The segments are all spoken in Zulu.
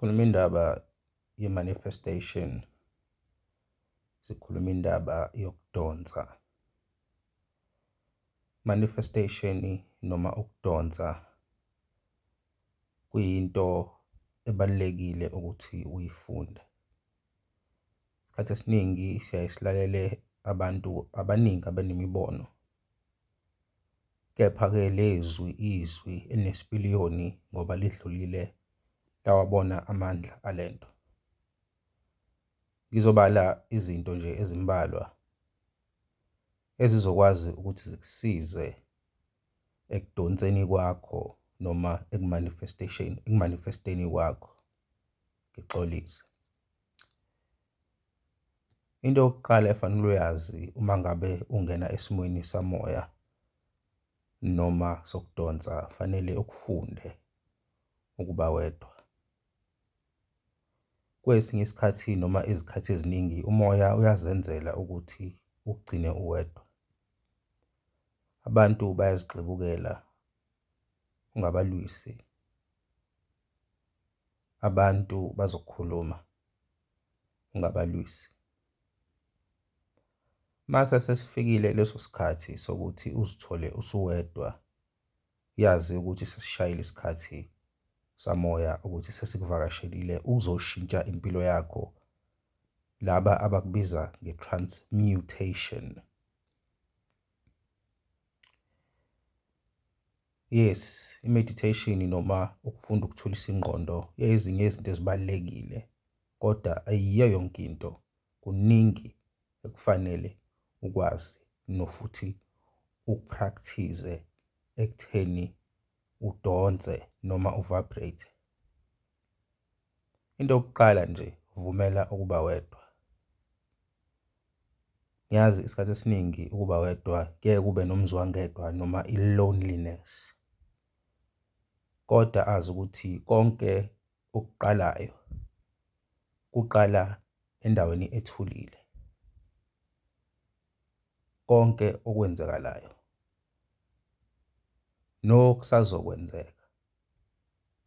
Sikhuluma indaba ye-manifestation, sikhuluma indaba yokudonsa. Manifestation noma ukudonsa kuyinto ebalulekile ukuthi uyifunde. Isikhathi esiningi siyaye silalele abantu abaningi abanemibono, kepha-ke lezwi izwi elinesipiliyoni ngoba lidlulile lawabona amandla alento. Ngizobala izinto nje ezimbalwa ezizokwazi ukuthi zikusize ekudonseni kwakho noma ekumanifestation, ekumanifesteni kwakho. Ngixolise. Into yokuqala efanele uyazi uma ngabe ungena esimweni samoya noma sokudonsa, fanele ukufunde ukuba wedwa. Kwesinye isikhathi noma izikhathi eziningi umoya uyazenzela ukuthi ukugcine uwedwa. Abantu bayazixebukela, ungabalwisi. Abantu bazokhuluma, ungabalwisi. Mase sesifikile leso sikhathi sokuthi uzithole usuwedwa, yazi ukuthi sesishayile isikhathi samoya ukuthi sesikuvakashelile ukuzoshintsha impilo yakho, laba abakubiza nge-transmutation. Yes, i-meditation noma ukufunda ukuthulisa ingqondo ezinye izinto ezibalulekile, kodwa ayiyo yonke into. Kuningi ekufanele ukwazi nofuthi ukupractice ekutheni udonse noma uvibrate. Into yokuqala nje, vumela ukuba wedwa. Ngiyazi isikhathi esiningi ukuba wedwa kuye kube nomzwangedwa noma i-loneliness, kodwa azi ukuthi konke okuqalayo kuqala endaweni ethulile. Konke okwenzakalayo nokusazokwenzeka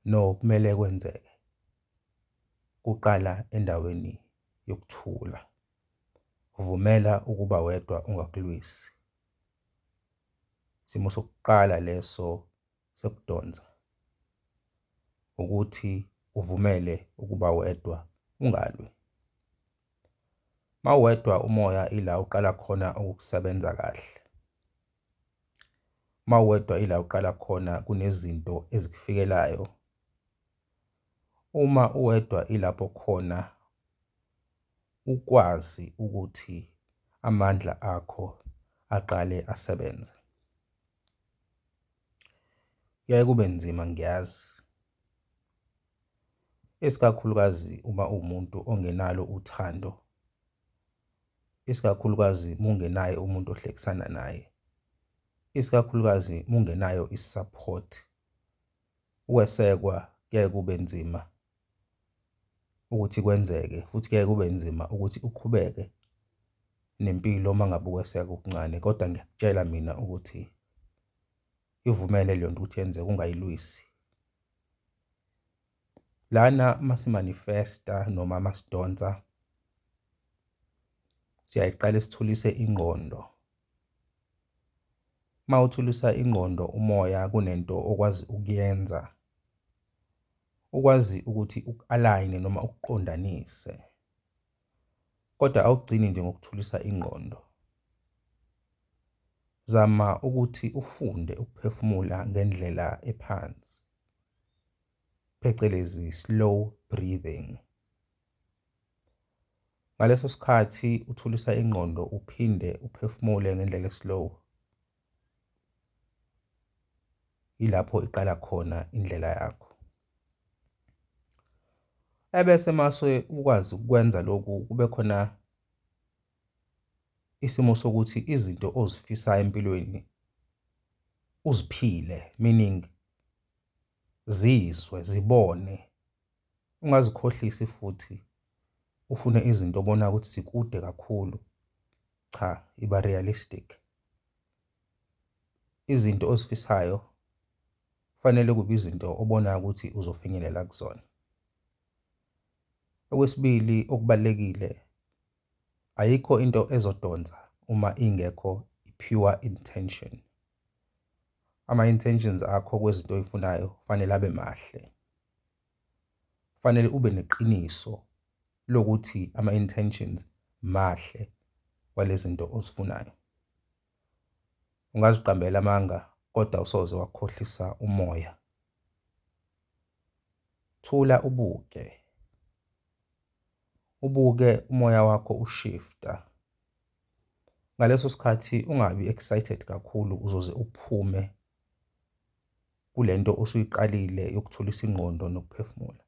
nokumele kwenzeke kuqala endaweni yokuthula. Vumela ukuba wedwa, ungakulwisi. Isimo sokuqala leso sokudonsa ukuthi uvumele ukuba wedwa, ungalwi. Mawuwedwa umoya ila uqala khona ukusebenza kahle. Mawuwedwa ila uqala khona kunezinto ezikufikelayo. Uma uwedwa ilapho khona ukwazi ukuthi amandla akho aqale asebenze. Kuyaye kube nzima, ngiyazi, isikakhulukazi uma uwumuntu ongenalo uthando, isikakhulukazi uma ungenaye umuntu ohlekisana naye, isikakhulukazi uma ungenayo i-support. Ukwesekwa kuyaye kube nzima ukuthi kwenzeke, futhi kuyaye kube nzima ukuthi uqhubeke nempilo uma ngabe ukweseka okuncane, kodwa ngiyakutshela mina ukuthi ivumele leyo nto ukuthi yenzeke, ungayilwisi. Lana masimanifesta noma masidonsa, siyayiqala sithulise ingqondo. Uma uthulisa ingqondo umoya kunento okwazi ukuyenza, ukwazi ukuthi uku-align-e noma ukuqondanise, kodwa awugcini nje ngokuthulisa ingqondo. Zama ukuthi ufunde ukuphefumula ngendlela ephansi, phecelezi slow breathing. Ngaleso sikhathi uthulisa ingqondo uphinde uphefumule ngendlela e-slow, ilapho iqala khona indlela yakho. Ebese mase ukwazi ukwenza lokhu, kube khona isimo sokuthi izinto ozifisayo empilweni uziphile, meaning zizwe, zibone, ungazikhohlisi futhi ufune izinto obona ukuthi zikude kakhulu. Cha, iba realistic. Izinto ozifisayo kufanele kube izinto obonayo ukuthi uzofinyelela kuzona. Okwesibili okubalulekile, ayikho into ezodonsa uma ingekho i-pure intention. Ama-intentions akho kwezinto oyifunayo fanele abe mahle. Fanele ube neqiniso lokuthi ama-intentions mahle walezinto ozifunayo. Ungaziqambela amanga kodwa awusoze wakhohlisa umoya. Thula ubuke. Ubuke umoya wakho ushifta. Ngaleso sikhathi ungabi excited kakhulu uzoze uphume kulento osuyiqalile yokuthulisa ingqondo nokuphefumula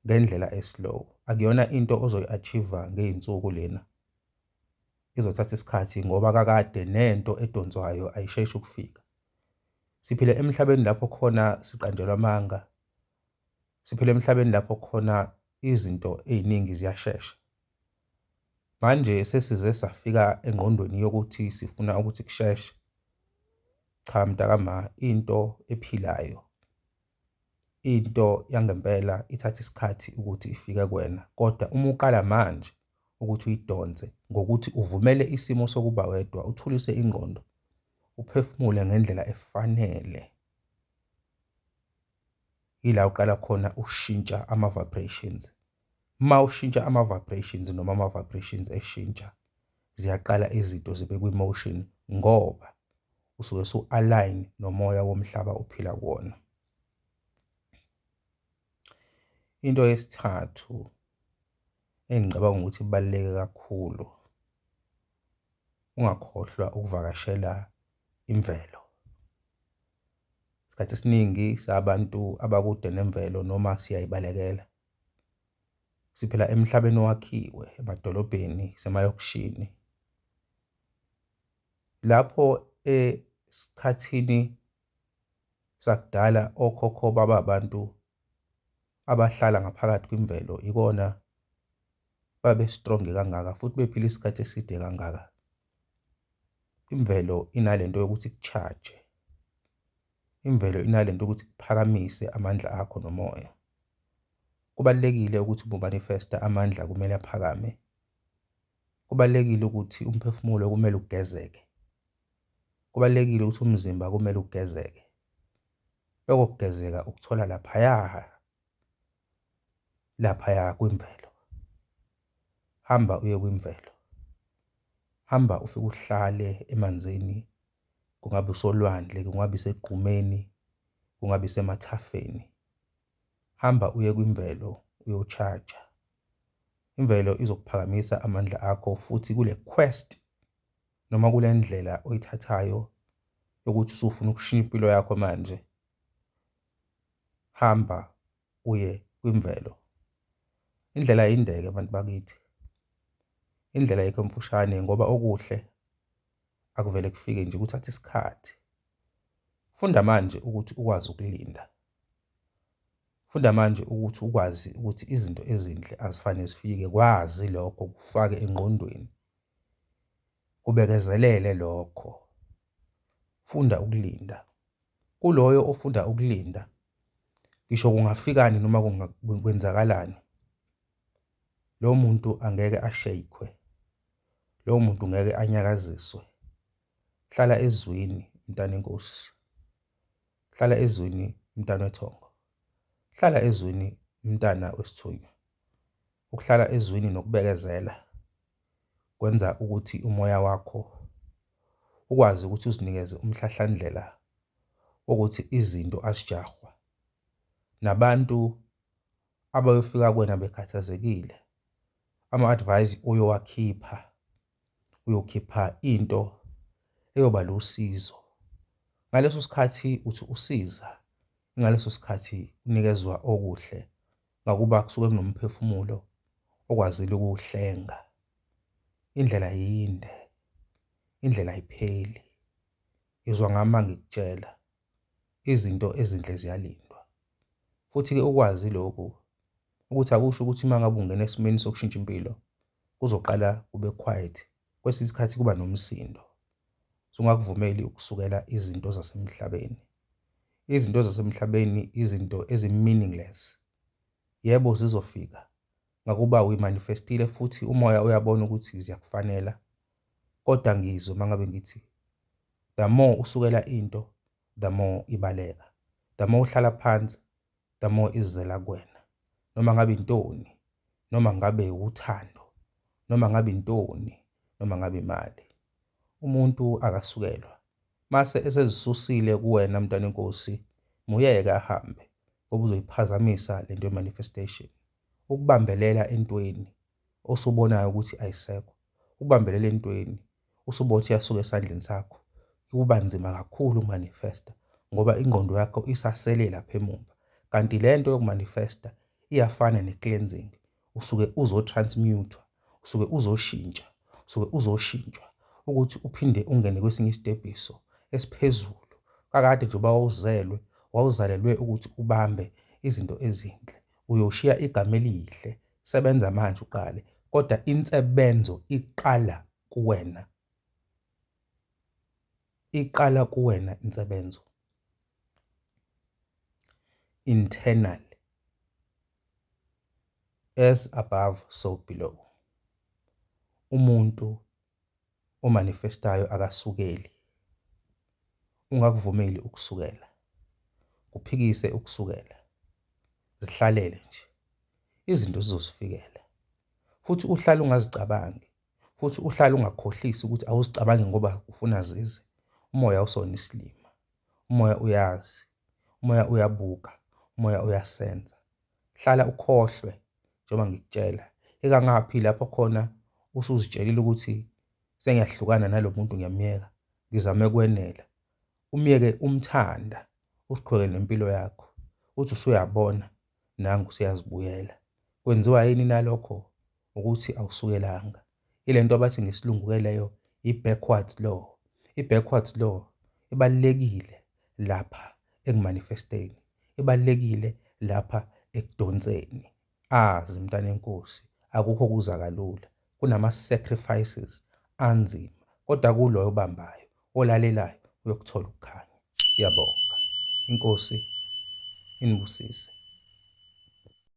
ngendlela e-slow. Akuyona into ozoyi-achieve ngey'nsuku lena. Izothatha isikhathi ngoba kakade nento edonswayo ayisheshi ukufika. Siphila emhlabeni lapho khona siqanjelwa amanga. Siphila emhlabeni lapho khona izinto ey'ningi ziyashesha. Manje sesize safika engqondweni yokuthi sifuna ukuthi kusheshe. Cha mntakama, into ephilayo, into yangempela ithatha isikhathi ukuthi ifike kuwena, kodwa uma uqala manje ukuthi uyidonse ngokuthi uvumele isimo sokuba wedwa, uthulise ingqondo, uphefumule ngendlela efanele, yila uqala khona ushintsha ama-vibrations. Uma ushintsha ama-vibrations noma ama-vibrations eshintsha, ziyaqala izinto zibe kwi-motion ngoba usuke su-align nomoya womhlaba ophila kuwona. Into yesithathu engicabanga ukuthi ibaluleke kakhulu, ungakhohlwa ukuvakashela imvelo. Isikhathi esiningi sabantu abakude nemvelo noma siyayibalekela. Siphila emhlabeni owakhiwe, emadolobheni, semalokishini. Lapho esikhathini sakudala okhokho baba abantu abahlala ngaphakathi kwimvelo, ikona babe strong kangaka futhi bephila isikhathi eside kangaka. Imvelo inalento yokuthi iku-charge. Imvelo inalento yokuthi kuphakamise amandla akho nomoya. Kubalulekile ukuthi uma umanifesta amandla kumele aphakame. Kubalulekile ukuthi umphefumulo kumele ugezeke. Kubalulekile ukuthi umzimba kumele ugezeke. Lokho kugezeka ukuthola laphaya, laphaya kwimvelo. Hamba uye kwimvelo. Hamba ufike uhlale emanzini, kungabe usolwandle, kungabe isegqumeni, kungabe isemathafeni. Hamba uye kwimvelo uyo-charge-a. Imvelo izokuphakamisa amandla akho futhi kule quest noma kule ndlela oyithathayo yokuthi usufuna ukushintsha impilo yakho manje. Hamba uye kwimvelo. Indlela yinde-ke bantu bakithi. Indlela ayikho mfushane ngoba okuhle akuvele kufike nje, kuthatha isikhathi. Funda manje ukuthi ukwazi ukulinda. Funda manje ukuthi ukwazi ukuthi izinto ezinhle azifane zifike, kwazi lokho, kufake engqondweni, kubekezelele lokho. Funda ukulinda. Kuloyo ofunda ukulinda, ngisho kungafikani noma kwenzakalani, lowo muntu angeke asheykhwe, lowo muntu ngeke anyakaziswe. Hlala ezwini mntanenkosi, hlala ezwini mntana wethongo, hlala ezwini mntana wesithunywa. Ukuhlala ezwini nokubekezela kwenza ukuthi umoya wakho ukwazi ukuthi uzinikeze umhlahlandlela wokuthi izinto azijahwa. Nabantu abayofika kuwena bekhathazekile, ama-advice oyowakhipha, uyokhipha into eyoba lusizo. Ngaleso sikhathi uthi usiza, ngaleso sikhathi unikezwa okuhle ngakuba kusuke kunomphefumulo okwazile ukuwuhlenga. Indlela yinde, indlela ayipheli. Izwa ngami uma ngikutshela, izinto ezinhle ziyalindwa. Futhi-ke ukwazi lokhu ukuthi akusho ukuthi uma ngabe ungena esimeni sokushintsha impilo kuzoqala kube quiet, kwesinye isikhathi kuba nomsindo. Ungakuvumeli ukusukela izinto zasemhlabeni. Izinto zasemhlabeni izinto ezi-meaningless. Yebo zizofika. Ngakuba uyimanifestile futhi umoya uyabona ukuthi ziyakufanela, kodwa ngizwe uma ngabe ngithi the more usukela into, the more ibaleka. The more uhlala phansi, the more izela kuwena. Noma ngabe intoni, noma ngabe uthando, noma ngabe intoni, noma ngabe imali. Umuntu akasukelwa. Mase esezisusile kuwena mntanenkosi, muyeke ahambe ngoba uzoyiphazamisa lento ye-manifestation. Ukubambelela entweni osubonayo ukuthi ayisekho, ukubambelela entweni usubona ukuthi iyasuka esandleni sakho, kuba nzima kakhulu ukumanifesta ngoba ingqondo yakho isasele lapha emumva. Kanti le nto yokumanifesta iyafana ne-cleansing, usuke uzo-transmute-wa, usuke uzoshintsha, usuke uzoshintshwa ukuthi uphinde ungene kwesinye isitebhiso esiphezulu. Kakade nje uba wawuzelwe, wawuzalelwe ukuthi ubambe izinto ezinhle, uyoshiya igama elihle. Sebenza manje uqale, kodwa insebenzo iqala kuwena. Iqala kuwena insebenzo. Internal. As above so below. Umuntu omanifestayo akasukeli. Ungakuvumeli ukusukela. Kuphikise ukusukela. Zihlalele nje. Izinto zizozifikela. Futhi uhlale ungazicabangi. Futhi uhlale ungakhohlisi ukuthi awuzicabangi ngoba ufuna zize. Umoya awusona isilima. Umoya uyazi. Umoya uyabuka. Umoya uyasenza. Hlala ukhohlwe njengoba ngikutshela. Ikangaphi lapho khona usuzitshelile ukuthi sengiyahlukana nalo muntu ngiyamyeka, ngizame kwenela. Umyeke umthanda, uziqhubeke nempilo yakho. Uthi usuyabona nangu useyazibuyela. Kwenziwa yini nalokho? Ukuthi awusukelanga. Ile nto abathi ngesilungu-ke leyo i-backwards law. I-backwards law ibalulekile lapha ekumanifesteni, ibalulekile lapha ekudonseni. Azi mntanenkosi, akukho kuza kalula, kunama-sacrifices anzima, kodwa kuloyo obambayo, olalelayo uyokuthola ukukhanya. Siyabonga. Inkosi inibusise.